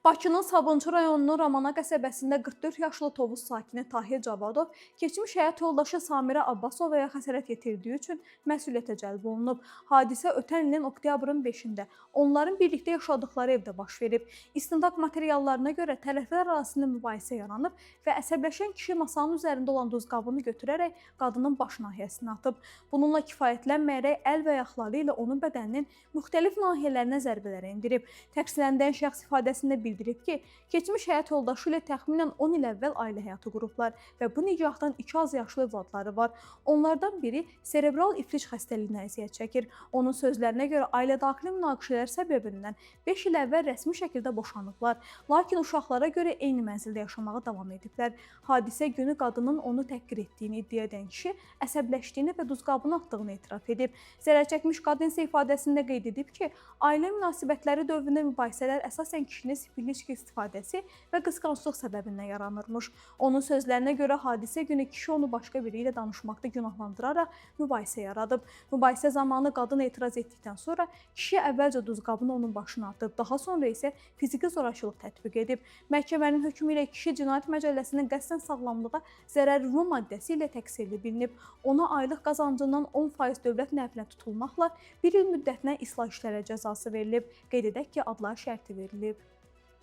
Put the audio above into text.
Bakının Sabunçu rayonunun Ramana qəsəbəsində 44 yaşlı Tovuz sakini Tahir Cavadov keçmiş həyat yoldaşı Samirə Abbasovaya xəsarət yetirdiyi üçün məsuliyyətə cəlb olunub. Hadisə ötən ilin oktyabrın 5-də onların birlikdə yaşadıkları evdə baş verib. İstintaq materiallarına görə tərəflər arasında mübahisə yaranıb və əsəbləşən kişi masanın üzərində olan duzqabını götürərək qadının baş nahiyəsinə atıb. Bununla kifayətlənməyərək əl və ayaqları ilə onun bədəninin müxtəlif nahiyələrinə zərbələr endirib. Təqsirləndirilən şəxs ifadəsində bildirib ki, keçmiş həyat yoldaşı ilə təxminən 10 il əvvəl ailə həyatı qurublar və bu nikahdan iki azyaşlı övladları var. Onlardan biri serebral iflic xəstəliyindən əziyyət çəkir. Onun sözlərinə görə ailə daxili münaqişələr səbəbindən 5 il əvvəl rəsmi şəkildə boşanıblar. Lakin uşaqlara görə eyni mənzildə yaşamağa davam ediblər. Hadisə günü qadının onu təhqir etdiyini iddia edən kişi əsəbləşdiyini və duzqabını atdığını etiraf edib. Zərər çəkmiş qadın isə ifadəsində qeyd edib ki, ailə münasibətləri dövründə mübahisələr əsasən kişinin spirtli içki istifadəsi və qısqanclıq səbəbindən yaranırmış. Onun sözlərinə görə hadisə günü kişi onu başqa biri ilə danışmaqda günahlandıraraq mübahisə yaradıb. Mübahisə zamanı qadın etiraz etdikdən sonra kişi əvvəlcə duzqabını onun başına atıb, daha sonra isə fiziki zorakılıq tətbiq edib. Məhkəmənin hökmü ilə kişi Cinayət Məcəlləsinin qəsdən sağlamlığa zərər vurma maddəsi ilə təqsirli bilinib. Ona aylıq qazancından 10% dövlət nəfinə tutulmaqla bir il müddətinə islah işləri cəzası verilib. Qeyd edək ki, adlar şərti verilib.